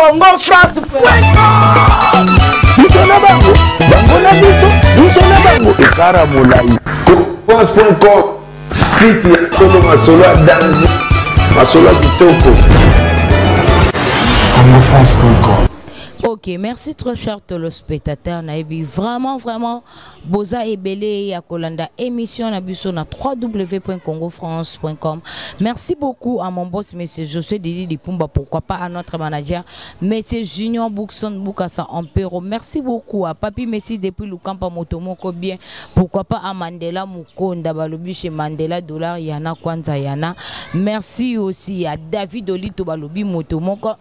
Congo France. Biso na bango, bango na biso, biso na bango. Ekara molai. France.com, site ya solo masolo ya danger, masolo ya kitoko. CongoFrance.com. Ok, merci trop cher téléspectateur. Nayebi vraiment vraiment boza ebele ya kolanda émission na biso na www.congofrance.com. Merci beaucoup à mon boss monsieur Josué Didi Dipumba, pourquoi pas à notre manager monsieur Junior Boukson Boukassa Ampero. Merci beaucoup à Papi Messi depuis Lukampa Motomoko bien, pourquoi pas à Mandela Mukonda balobi chez Mandela Dollar Yana Kwanza Yana. Merci aussi à David Olito balobi Motomoko.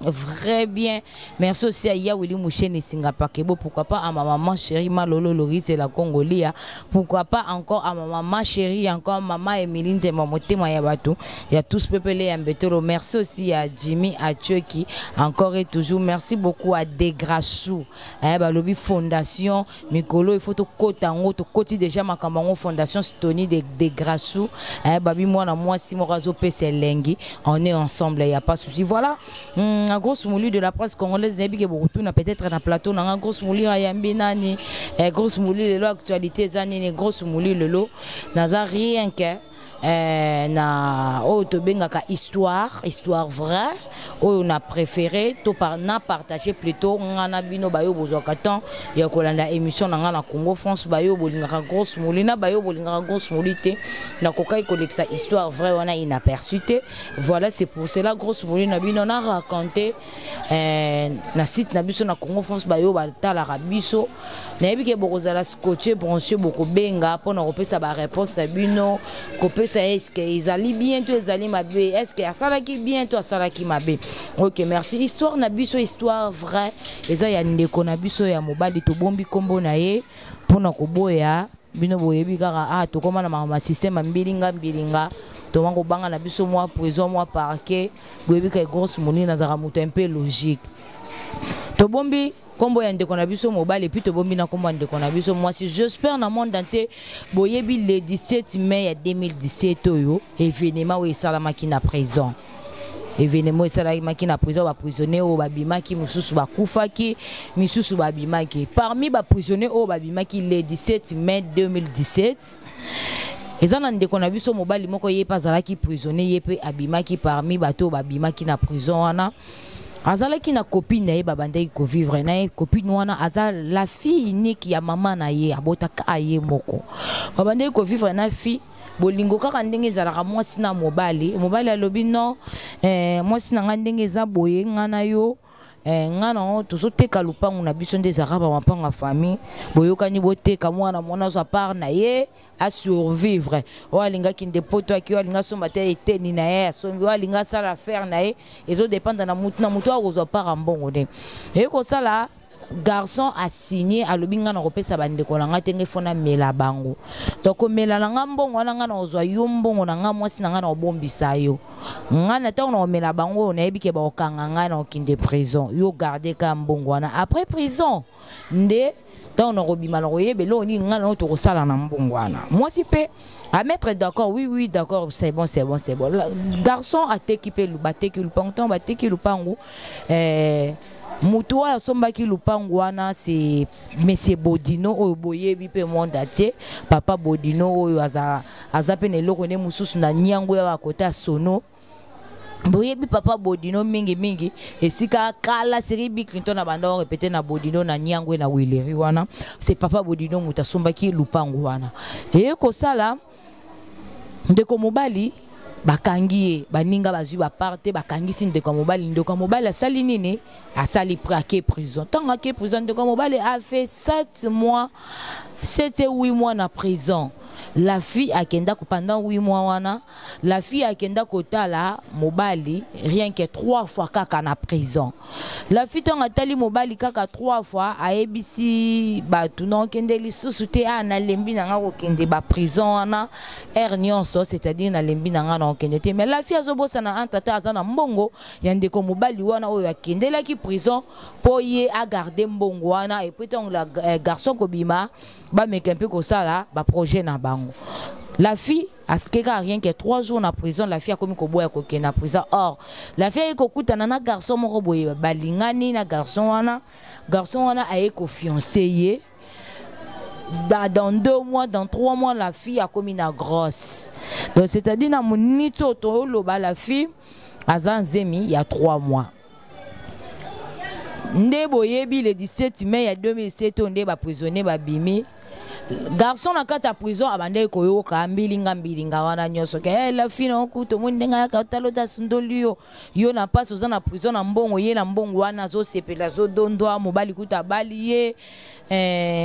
Vrai bien. Merci aussi à Yawili Mouchene Singapakebo. Pourquoi pas à ma maman chérie Malolo Loris et la Congolia. Pourquoi pas encore à ma maman chérie, encore maman Emeline Nzema Motema Yabatu. Il y a tous Pepele Yambetolo. Merci aussi à Jimmy Atchoki. Encore et toujours. Merci beaucoup à Degrassou. Eh, balobi Fondation. Mikolo, il faut to kota ngo, to koti déjà makambango Fondation Stony de Degrassou. Eh, babi moi na moi si morazo pese lengi. On est ensemble, il y a pas de souci. Voilà. Un grosse moulure de la presse congolaise nayebi ke bokotuna peut-être na plateau nanga grosse moulure ayambi nani, eh, grosse moulure lelo actualité eza nini, grosse moulure lelo naza rien que na oyo tobengaka histoire, histoire vraie oyo na préféré to par, na partager plutôt nga na bino bayo bozwaka temps ya kolanda émission na nga na Congo France, bayo bolingaka grosse moulure na bayo bolingaka grosse moulure te, nakokaki kolekisa histoire vraie wana inaperçue te. Voilà, c'est pour cela grosse moulure na bino na raconté na site na biso na Congo France bayo batalaka biso. Nayebi ke bokozala scotché branché bokobenga mpona kopesa ba réponse na bino, kopesa est-ce que ezali bien to ezali mabe, est-ce que asalaki bien to asalaki mabe. Ok, merci. Histoire na biso, histoire vraie eza ya ndeko na biso ya mobali, tobombi kombo na ye mpona koboya bino boyebi kaka, ah, tokóma na makambo ya système ya mbilinga mbilinga, toma kobanga na biso mwa prison mwa parquet. Boyebi ka grosse moulure nazalaka moto un peu logique. Tobombi kombo ya ndeko na biso mobali et puis tobombi na kombo ya ndeko na biso mwasi. J'espère na monde entier boyebi le 17 mai ya 2017 oyo événement oyo esalamaki na prison. Événement esalamaki na prison, ba prisonnier oyo babimaki, mosusu bakufaki, misusu babimaki. Parmi ba prisonnier oyo babimaki le 17 mai 2017, eza na ndeko na biso mobali moko, ye mpe azalaki prisonnier, ye mpe abimaki parmi bato oyo babimaki na prison wana. Azalaki na copine na ye, babandaki kovivre na ye. Copine wana aza la fille unique ya mama na ye, abotaka ye moko. Babandaki kovivre na fille, bolingo kaka ndenge ezalaka mwasi na mobali. Mobali alobi non, mwasi na ngai ndenge eza boye, ngai na yo, nga nango tozoteka lupangu na biso nde ezalaka ba mapango ya famille. Boyokani, boteka, mwana mwana azwa part na ye asurvivre. Oyo alingaki nde poto aki, oyo alingi asomba te eteni na ye asombi, oyo alingi asala affaire na ye, ezodépendre na mutu na mutu oyo akozwa part ya mbongo. Nde eye kosala garçon asigné, alobi nga na kopesa bandeko na nga te, ngai fo namela bango. Donc komela na nga mbongo wana, nga na kozwa yo mbongo na nga, mwasi na nga na kobombisa yo. Nga na ntango na komela bango, nayebi ke bakokanga ngai na kokende prison, yo garde ka mbongo wana. Après prison nde ntango na kobima na koyeba eloko nini ngai nango tokosala na mbongo wana. Mwasi mpe amettre d'accord, oui, d'accord, c'est bon, c'est bon, c'est bon. Garçon ateki mpe, bateki lupango. Ntango bateki lupango, motu oyo asombaki lupango wana, c'est monsieur Bodino oyo boyebi mpe monde entier, papa Bodino oyo aza, aza mpe na eloko nde mosusu na niango ya bakota ya sono. Boyebi papa Bodino mingimingi esika kala série Bill Clinton na banda répété na Bodino na niango na wileri wana. C'est papa Bodino moto asombaki lupango wana. Eye kosala ndeko mobali bakangi ye, baninga bazwi bapart te, bakangisi ndeko ya mobali. Ndeko ya mobali asali nini? Asali ake prison. Ntango ake prison, ndeko ya mobali a fait 7 mois, 7 et 8 mois na prison. La fille akenda pendant 8 mois wana, la fille akenda kotala mobali rien que 3 fois kaka na prison. La fille, ntango atali mobali kaka 3 fois, ayebisi bato na okende lisusu te, a nalembi na nga kokende baprison wana aire nyonso, c'est-à-dire nalembi na nga na okende te. Mais la fille azobosana entre te aza na mbongo ya ndeko mobali wana oyo akendelaki prison mpo ye agarde mbongo wana. Et puis ntango la garçon kobima, bameka mpe kosala baprojet na bango. La fille asikeka rien que 3 jours na prison. La fille akomi koboya kokende na prison. Or la fille aye kokutana na garçon moko boye, balingani na garçon wana. Garçon wana aye kofiancer ye. Dans 2 mois, dans 3 mois, la fille akomi na grosse. Donc c'est-à-dire na moniti oyo toyoloba, la fille aza nzemi ya 3 mois. Nde boyebi, le 17 mai ya 2007 oyo nde baprisonnier babimi. Garçon na kati ya prison abandaki koyoka mbilinga mbilinga wana nyonso ke hey, la fille na okuta omoni ndenge ayaka otala ota asundoli yo, yo na mpasi, oza na prison na mbongo, ye na mbongo wana azosepela, azodondwa mobali, kuta abali ye,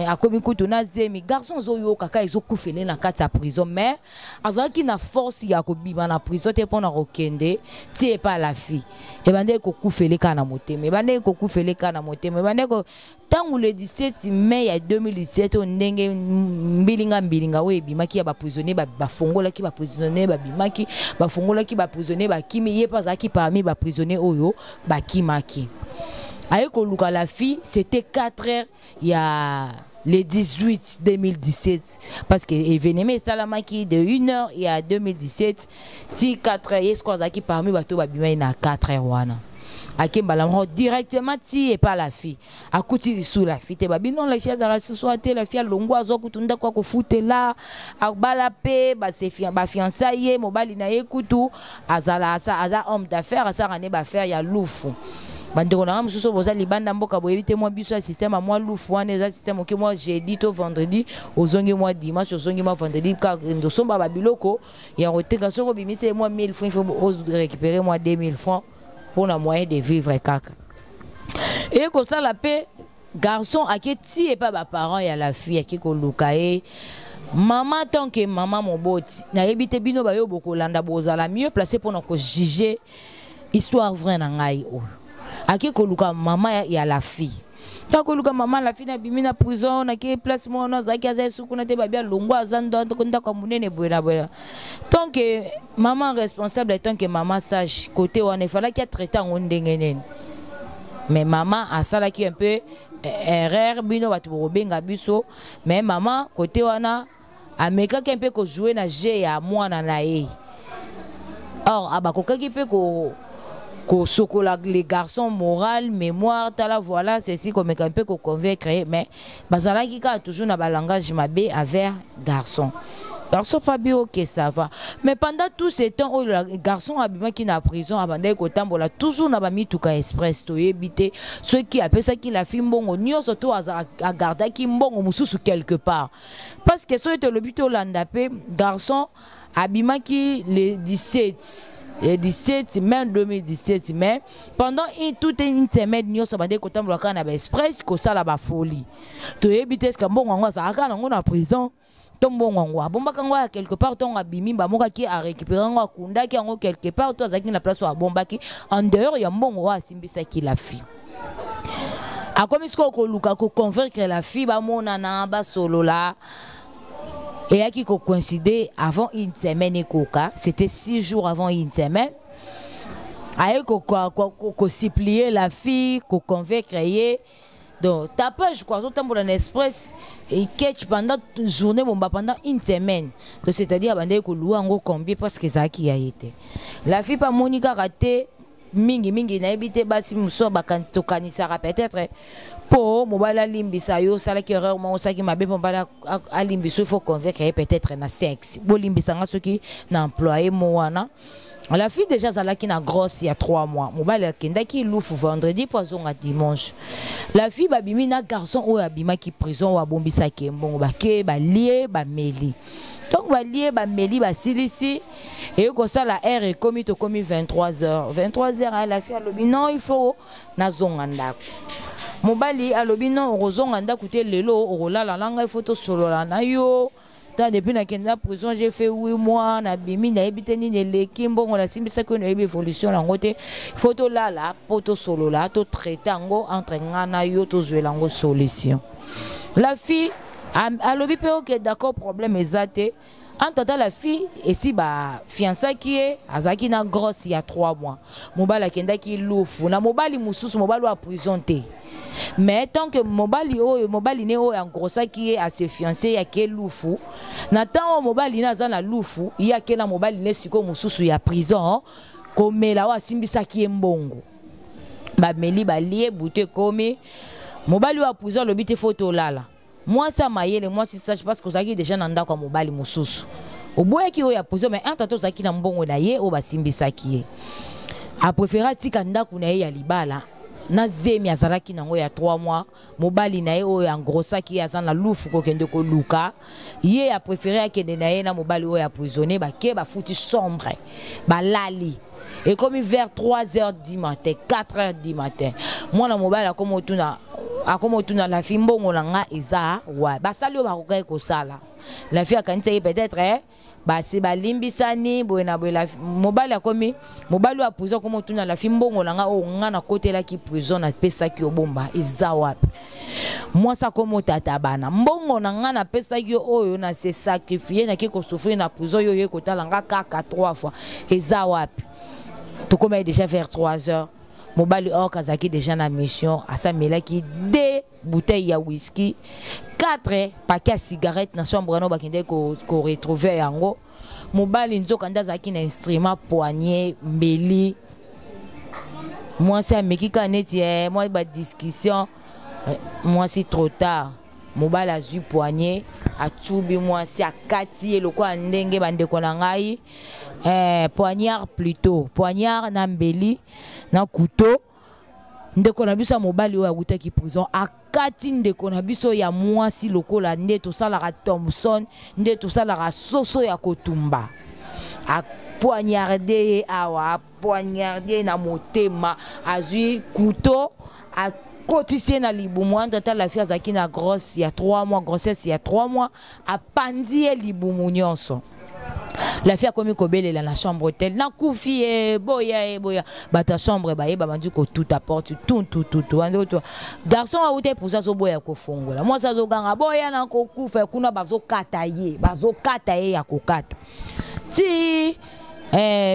akomi kutu na zemi. Garçon azoyoka kaka ezokufele na kati ya prison, mais azalaki na force ya kobima na prison te mpona kokende ti epa la fille. Ebandeki kokufele kaka na motema, ebandeki kokufele kaka na motema, ebandeki. Ntango le 17 mai ya 2017 oyo, ndenge mbilinga mbilinga oyo ebimaki ya baprisonnier, bafongolaki baprisonnier, babimaki, bafongolaki baprisonnier, bakimi, ye mpe azalaki parmi baprisonnier oyo bakimaki. Aye koluka la fille, c'était 4 heures ya le 18 2017, parce que événement esalamaki de 1 heure ya 2017 ti 4 heures. Ye sikoyo azalaki parmi bato babimaki na 4 heures wana. Ake mbala moko directement ti epa la fille, akuti lisusu la fille te. Babi non, la fille azalaka lisusu te, la fille alongwa, azwa kutu ndako akofutela, abala mpe bafiança ye. Mobali na ye kutu azala aza homme d'affaires, asalaka nde baaffaire ya lufu. Bandeko na nga mosusu boza libanda mboka, boyebi te mwa biso ya système ya mwa lufu wana. Eza système oke mwa jeudi to vendredi, ozongi mwa dimanche, ozongi mwa vendredi, kaka osomba babiloko ya koteka. Soki obimisi ye mwa 1000 francs, il faut récupérer mwa 2000 francs mpona moyen de vivre kaka. Eye kosala mpe garçon ake ti epa baparent ya la fille, ake koluka ye. Mama, tant que mama moboti, nayebi te bino bayo bokolanda, bozala mieux placé mpona kojuger histoire vraie na ngai oyo. Ake koluka mama ya la fille. Ntango koluka mama la fille, nabimi na prison, nake place moko azalaki, aza esu kuna te. Babi alongwa, aza ndako ya monene boye na boye. Tant que mama responsable, tant que mama sage, côté wana efalaki atraite yango ndenge nini? Mais mama asalaki un peu erreur. Bino bato bokobenga biso, mais mama côté wana amekaki mpe kojouer na jeu ya mwana na ye. Or abakokaki mpe ko kosokola les garçons moral, mémoire, tala, voilà ceci, komeka mpe koconvaincre, mais bazalaki kaka toujours na balangage mabe envers garçon. Garçon Fabi, ok, ça va. Mais pendant tout ce temps oyo garçon abimaki na prison, abandaki kotambola toujours na bamituka express. Toyebi te soki apesaki la fille mbongo nyonso to agardaki mbongo mosusu quelque part, parce que soki tolobi tolanda mpe, garçon abimaki le 17, le 17 mai 2017, mais pendant toute une semaine nyonso abandaki kotambola kaka na baexpress, kosala bafolie. Toyebi te eske mbongo yango azalaka nango na prison to mbongo yango abombaka yango ya quelque part. Ntongo abimi, bamokaki arécupéré yango, akundaki yango quelque part to azalaki na place oyo abombaki en dehors ya mbongo oyo asimbisaki la fille. Akomi sikoyo koluka koconvaincre la fille, bamonana, basolola. Eyaki kocoïncide avant une semaine ekoka, c'était 6 jours avant une semaine. Aye kosupplier la fille, koconvaincre ye. Donc tapage quoi, azotambola na express ketch pendant journée bomba pendant une semaine. Donc c'est-à-dire abandaki koluwa yango combien? Parce que ezalaki ya ye te. La fille mpe amoni kaka te mingimingi. Nayebi te, basi mosusu tokanisaka peut-être mpo mobali alimbisa yo, osalaki erreur moko, osalaki mabe, mpo mobali alimbisa, il faut convaincre ye peut-être na sexe. Bolimbisanga soki na employé mo wana. La fille déjà azalaki na grosse ya 3 mois. Mobali akendaki lufu vendredi mpo azonga dimanche. La fille babimi na garçon oyo abimaki prison, oyo abombisaki mbongo. Bake, balie, bameli. Donc balie, bameli, basilisi, eye kosala heure ekomi, tokomi 23 heures. 23 heures, la fille alobi non, il faut nazonga ndako. Mobali alobi non, okozonga ndako te lelo, okolala na ngai, il faut tosolola na yo. Ta depuis nakende na prison, j'ai fait 8 mois, nabimi, nayebi te nini eleki, mbongo nasimbisaki oyo, nayebi évolution yango te. Faut tolala mpo tosolola, totraite yango entre nga na yo, tozwela yango solution. La fille alobi mpe ok, d'accord, problème eza te. Entre temps, la fille esi bafiançaki ye, azalaki na grosse ya 3 mois. Mobali akendaki lufu na mobali mosusu, mobali oyo ya prison te. Mais tant que mobali oyo, mobali ne oyo engrossaki ye, ase fiancé ye, ake lufu. Na ntango oyo mobali ne aza na lufu, ye ake na mobali ne sikoyo mosusu ya prison komela, oyo asimbisaki ye mbongo. Bameli, balie, butu ekomi, mobali oyo ya prison alobi te, faut tolala. Mwasi ya mayele, mwasi sage, parce que ozalaki déjà na ndako ya mobali mosusu, oboyaki oyo ya prison, mais un tata ozalaki na mbongo na ye oyo basimbisaki ye, apréféré atika ndako na ye ya libala na zemi azalaki nango ya 3 mois. Mobali na ye oyo engrossaki ye aza na lufu kokende koluka ye, apréféré akende na ye na mobali oyo emprisonné. Bake, bafuti chambre, balali. Ekomi vers 3 heures du matin, 4 heures du matin, mwana mobali akomi otuna, akomi otuna la fille: "Mbongo na nga eza wa?" Basali oyo bakokaki kosala. La fille akanisaki peut-être, eh, basi balimbisani boye na boye. Mobali akomi, mobali oyo prison akomi otuna la fille: "Mbongo na nga oyo nga nakotelaki prison, napesaki yo bomba, eza wapi?" Mwasi akomi otata bana: "Mbongo na nga napesaki yo, oyo na se sacrifier, naki kosouffrir na prison, yo oye kotala nga kaka trois fois, eza wapi?" Tokomaki déjà vers 3 heures. Mobali or azalaki déjà na mission, asamelaki deux bouteilles ya whisky, 4 paquet ya cigarette na chambre wana. Bakendaki koretrouver yango. Mobali nzoka nde azalaki na instrument poignet, mbeli. Mwasi ameki kaka neti mwa badiscussion. Mwasi, trop tard, mobali azwi poignet, atubi mwasi, akati ye lokola ndenge bandeko na ngai, poignard plutôt, poignard na mbeli na couteau. Ndeko na biso ya mobali oyo awutaki prison akati ndeko na biso ya mwasi lokola nde tosalaka thomson, nde tosalaka soso ya kotumba. Apoignarde ye awa, apoignarde ye na motema, azwi couteau, akotisi ye na libumu. Entre temps, la fille azalaki na grosse ya 3 mois, grossesse ya 3 mois. Apandi ye libumu nyonso. La fille akomi kobelela na chambre hôtel: "Nakufi ye, boya ye, boya." Bato ya chambre bayeba, bandi kotuta porte tuntututu, bandi kotuta. Garçon awuta epusa, azoboya kofongola. Mwasi azoganga: "Boya, na kokufa." Kuna bazokata ye, bazokata ye ya kokata ti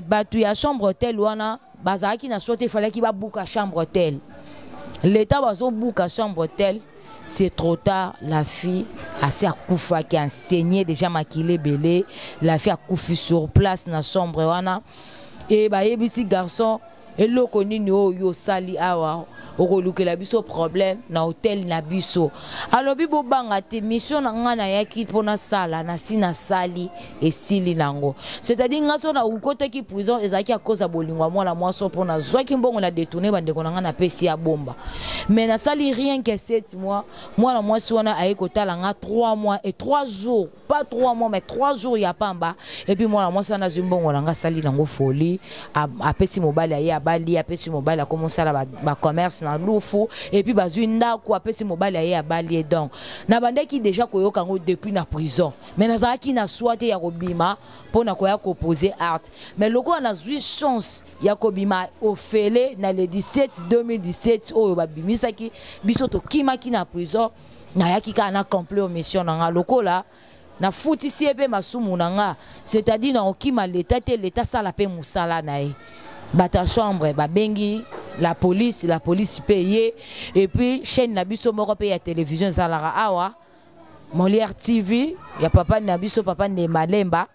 bato ya chambre hôtel wana bazalaki na so te, efalaki babuka chambre hôtel. L'état bazobuka chambre hôtel, c'est trop tard. La fille asi akufaki, enseigné déjà, makili ebele. La fille akufi sur place na chambre wana. E bayebisi garçon: "Eloko nini oyo osali awa? Okolukela biso problème na hotel na biso." Alobi: "Bobanga te, mission na ngai nayaki mpo nasala, nasi nasali, esili nango. C'est-à-dire ngai so nakokotaki prison, ezalaki à cause ya bolingo ya mwana mwasi, mpo nazwaki mbongo na détourné bandeko na ngai, napesi ya bomba. Mais nasali rien que 7 mois. Mwana mwasi wana aye kotala nga 3 mois et 3 jours, pas 3 mois mais 3 jours ya pamba. Et puis mwana mwasi wana azwi mbongo na nga, asali nango folie, apesi mobali, aye abali, apesi mobali, akomi osala bacommerce na lufu. Et puis bazwi ndako, apesi mobali, aye abali ye. Donc nabandaki déjà koyoka yango depuis na prison, mais nazalaki na swa te ya kobima mpo na koya koposer acte. Mais lokola nazwi chance ya kobima ofele na le 17 2017 oyo babimisaki biso, tokimaki na prison, nayaki kaka na accomplir mission na nga, lokola nafutisi ye mpe masumu na nga. C'est-à-dire na okima leta te, leta asala mpe mosala na ye." Bato ya chambre babengi la police, la police mpe ye. Et puis chaîne na biso moko mpe ya télévision ezalaka awa, Molière TV ya papa na biso, papa Ndemba Lemba,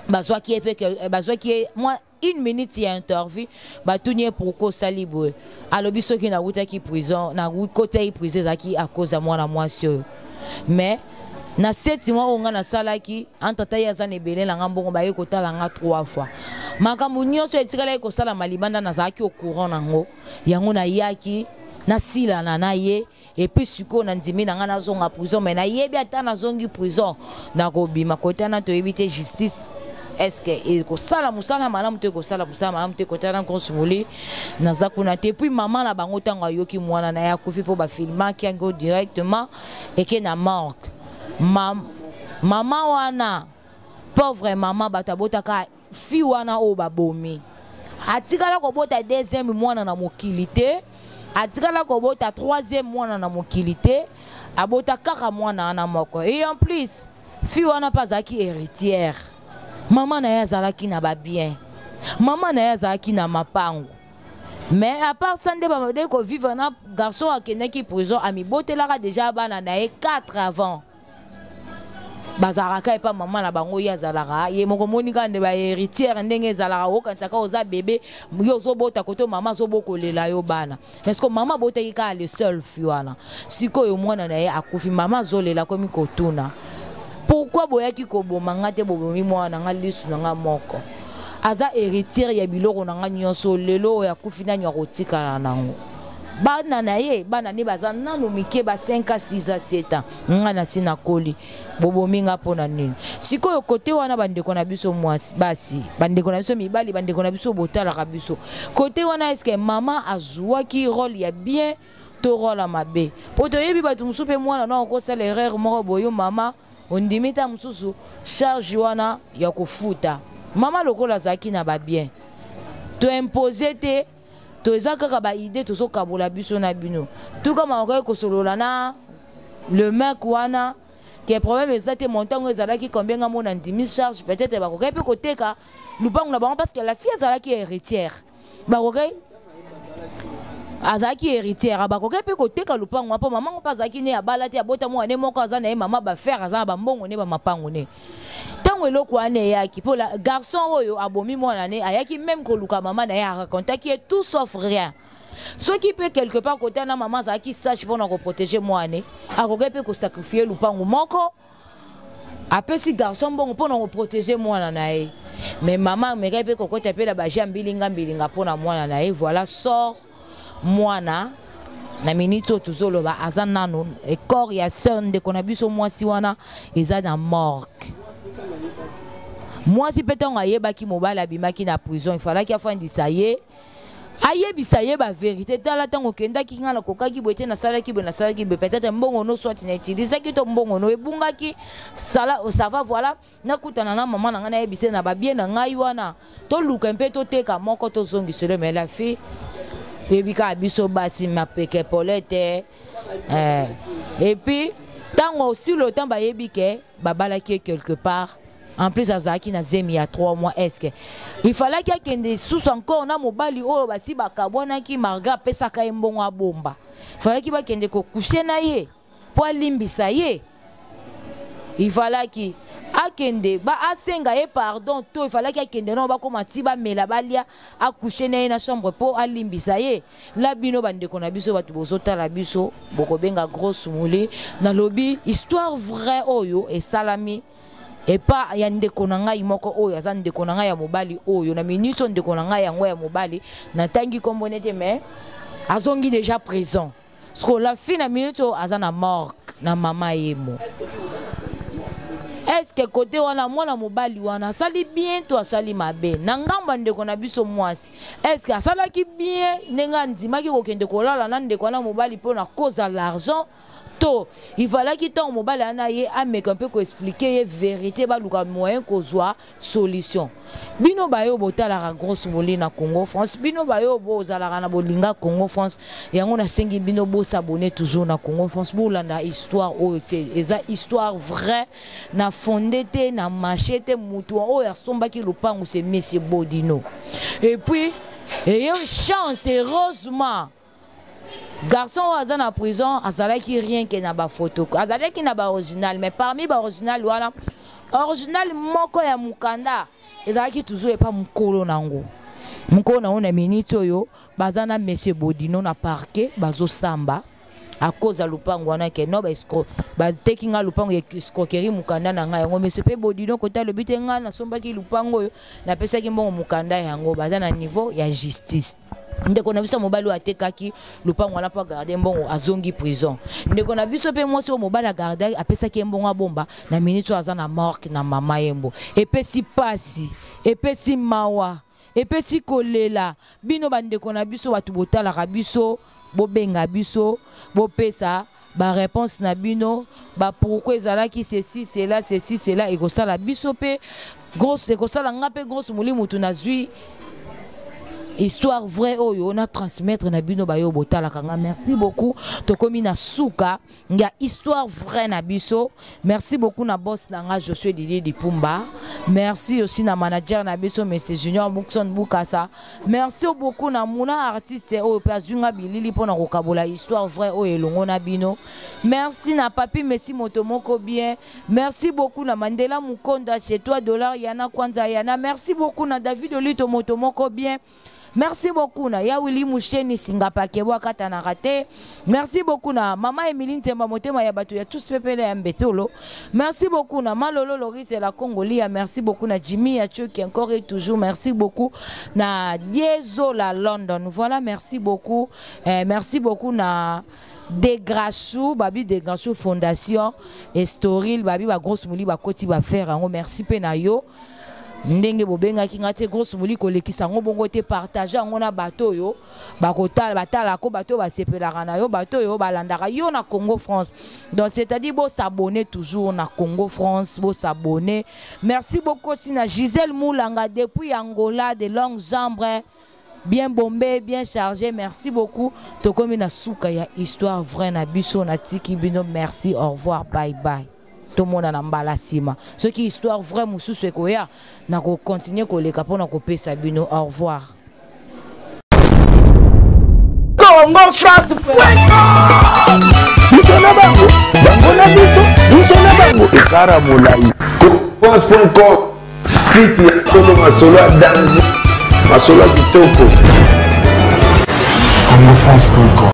bazwaki ye mpe, bazwaki ye mwa une minute ya interview. Batuni ye: "Pourquoi osali boye?" Alobi: "Soki nawutaki prison, nakotaki prison, ezalaki à cause ya mwana mwasi oyo. Mais na 7 mois oyo nga nasalaki, entre temps ye aza na ebele na nga mbongo, baye kotala nga trois fois. Makambo nyonso etikalaki kosalama libanda, nazalaki au courant nango. Yango nayaki nasilana na ye. Et puis sikoyo nandimi na ngai nazonga prison, mais nayebi ata nazongi prison, nakobima kotana. Toyebi te justice est-ce que ekosala mosala malamu to ekosala mosala malamu te. Kotana konsumoli, naza kuna te." Puis mama na bango, ntango ayoki mwana na ye akufi, mpo bafilmaki yango directement eke na morgue, mama wana, pauvre mama, bato abotaka fi wana oyo babomi, atikala kobota deuxième mwana na mokili te, atikala kobota troisième mwana na mokili te, abota kaka mwana wana moko. Et en plus Fille wana mpe azalaki héritière, mama na ye azalaki na babien, mama na ye azalaki na mapango. Mais à part ça, nde babandaki kovivre na garçon akendaki prison, amibotelaka déjà bana na ye 4 avant. Bazalaka epa mama na bango, ye azalaka ye moko. Moni kaka nde bahéritière ndenge ezalaka, okanisaka oza bebe, yo ozobota kote, mama azobokolela yo bana. Parce que mama abotaki kaka le seul fille wana. Sikoyo mwana na ye akufi, mama azolela, komi kotuna: "Pourquoi boyaki koboma nga te? Bobomi mwana na nga, lisu na nga moko, aza héritière ya biloko na nga nyonso. Lelo oyo akufi, nani akotikala nango?" Bana na ye, bana ne baza nanu mike, ba 5 a 6 a 7 ans. Nga na si nakoli, bobomi nga mpo na nini? Sikoyo kote wana, bandeko na biso mwasi, basi, bandeko na biso mibali, bandeko na biso botalaka biso, kote wana, est-ce mama azwaki rôle ya bien to rôle ya mabe? Mpo toyebi bato mosusu mpe, mwana no akosala erreur moko boyo, mama ondimi ta mosusu charge wana ya kofuta. Mama lokola azalaki na babien, toimpose te, to eza kaka baidées tozokabola biso na bino. Tuka makoki kosolola na le mec wana ke problème eza te, montant ezalaki combien, nga mona ndimi charge. Peut-être bakoki mpe koteka lupango na bango, parce que la fille azalaki héritière, bakoki, azalaki héritière, bakoki mpe koteka lupango, mpo mama ngo mpe azalaki ne abala te, abota mwana ne moko, aza na ye mama bafere, aza na bambongo ne, bamapango ne. Ntango eloko wana eyaki, mpo garçon oyo abomi mwana ne ayaki même koluka mama na ye, aracontaki ye tout sauf rien. Soki mpe quelque part kote na mama azalaki sage mpona koprotéger mwana, akoki mpe kosacrifier lupango moko, apesi garçon mbongo mpona koprotéger mwana na ye. Mais mama amekaki mpe kokota mpe na baja mbilinga mbilinga mpona mwana na ye. Voilà sort mwana. Na minute oyo tozoloba, aza nano corps ya sœur, ndeko na biso mwasi wana, eza na morgue. Mwasi mpe, ntango ayebaki mobali abimaki na prison, efalaki afandisa ye, ayebisa ye bavérité: "Tala, ntango okendaki, ngai nakokaki boye te, nasalaki boye, nasalaki boye. Peut-être mbongo no soit na utilisaki to mbongo no ebungaki, sala ça va. Voilà, nakutana na mama na ngai, nayebisa ye na babie na ngai wana, toluka mpe toteka moko, tozongiselo." Mais la fille, oyebi kaka biso basi, mapeke pole te. Et puis ntango aussi le temps bayebi ke babalaki ye quelque part, en plus azalaki na zemi ya 3 mois. Est ce que il fallaki akende susu encore na mobali oyo basi bakabwanaki, malgré apesaka ye mbongo abomba? Falaki bakende kocoucher na ye mpo alimbisa ye? Ifalaki akende ba asenga ye pardon, to ifalaki akende no bakóma ti bamela, balia, acoucher na ye na chambre mpo alimbisa ye? La bino bandeko na biso, bato bozotala biso, bokobenga Grosse Mole. Nalobi histoire vraie oyo esalami epa ya ndeko na ngai moko oyo aza ndeko na ngai ya mobali oyo na minute oyo. Ndeko na ngai yango ya mobali, natangi nkombo nete, mais azongi déjà prison. Parce que la fille, na minute oyo, aza na morgue na mama yemo. Est ce que kote wana, mwana mobali wana asali bien to asali mabe? Na ngambo ya ndeko na biso mwasi, est ce que asalaki bien ndenge andimaki kokende kolala na ndeko wana mobali mpo na cause ya l'argent, to ifalaki ntango mobali wana ye ameka mpe koexpliquer ye vérité, baluka moyen kozwa solution? Bino bayo botalaka Grosse Moli na Congo France, bino bayo bozalaka na bolinga Congo France, yango nasengi bino bos'abonner toujours na Congo France, bolanda histoire oyo. Eza histoire vraie, na fonde te, na marché te. Mutu oyo asombaki lopango, c'est monsieur Bodino. Et puis eye chance, heureusement, garçon oyo aza na prison azalaki rien ke na bafoto, azalaki na baoriginal. Mais parmi baoriginal wana, original moko ya mokanda ezalaki toujours epa mokolo nango. Mokolo nango, na minute oyo, baza na monsieur Bodino na parquet, bazosamba à cause ya lupango wana, ke no bateki nga lupango ya escroquerie, mokanda na ngai yango. Monsieur mpe Bodino kota alobi te, ngai nasombaki lupango oyo, napesaki mbongo, mokanda yango. Baza na niveau ya justice. Ndeko na biso mobali oyo atekaki lupango wana mpo agarder mbongo azongi prison. Ndeko na biso mpe mwasi oyo mobali agarder, apesaki ye mbongo abomba, na minute oyo aza na morgue na mama yembo. Epesi pasi, epesi mawa, epesi kolela. Bino bandeko na biso, bato botalaka biso, bobenga biso, bopesa baréponse na bino, bapourquoi ezalaki ceci, cela, ceci, cela. Ekosala biso mpe grosse, ekosala nga mpe Grosse Moli, mutu nazwi Histoire vraie oyo na transmettre na bino bayo botalaka nga. Merci beaucoup. Tokomi na suka ya histoire vraie na biso. Merci beaucoup na boss na nga Josué Didier Dipumba. Merci aussi na manager na biso Monsieur Junior Bookson Bukasa. Merci beaucoup na muna artiste oyo pe azwi nga bilili pona kokabola histoire vraie oyo elongo na bino. Merci na Papi Messi moto moko bien. Merci beaucoup na Mandela Mukonda chez toi dollar Yana Kwanza Yana. Merci beaucoup na David Olito moto moko bien. Merci beaucoup na ya Willy Musheni Singapake wakata na raté. Merci beaucoup na Mama Emilie Ntemba motema ya bato ya tous pepele ya Mbetolo. Merci beaucoup na Malolo Loris la Congolia. Merci beaucoup na Jimmy ya Choki encore et toujours. Merci beaucoup na Diezo la London. Voilà, merci beaucoup. Eh, merci beaucoup na Degrachou, Babi Degrachou Fondation, Estoril, Babi ba grosse mouli ba koti ba faire yango. Merci pe na yo. Ndenge bobengaki nga te grosse mouli kolekisa yango bongo te partager yango na bato oyo bakotala batalako bato oyo basepelaka na yo bato oyo balandaka yo na Congo France. Donc c'est-à-dire bo s'abonner toujours na Congo France, bo s'abonner. Merci beaucoup aussi na Gisèle Moulanga depuis Angola de longues jambes. Bien bombé, bien chargé, merci beaucoup. Tokomi na suka ya histoire vraie na biso na tiki bino, merci, au revoir, bye bye. Tomona na mbala sima. Soki histoire vraie mususu ekoya na ko continuer koleka pona kopesa bino, au revoir. Congo France. Biso na bango, bango na biso, biso na bango. Ekara molai. France.com site ya solo masolo ya danger, masolo ya kitoko. CongoFrance.com.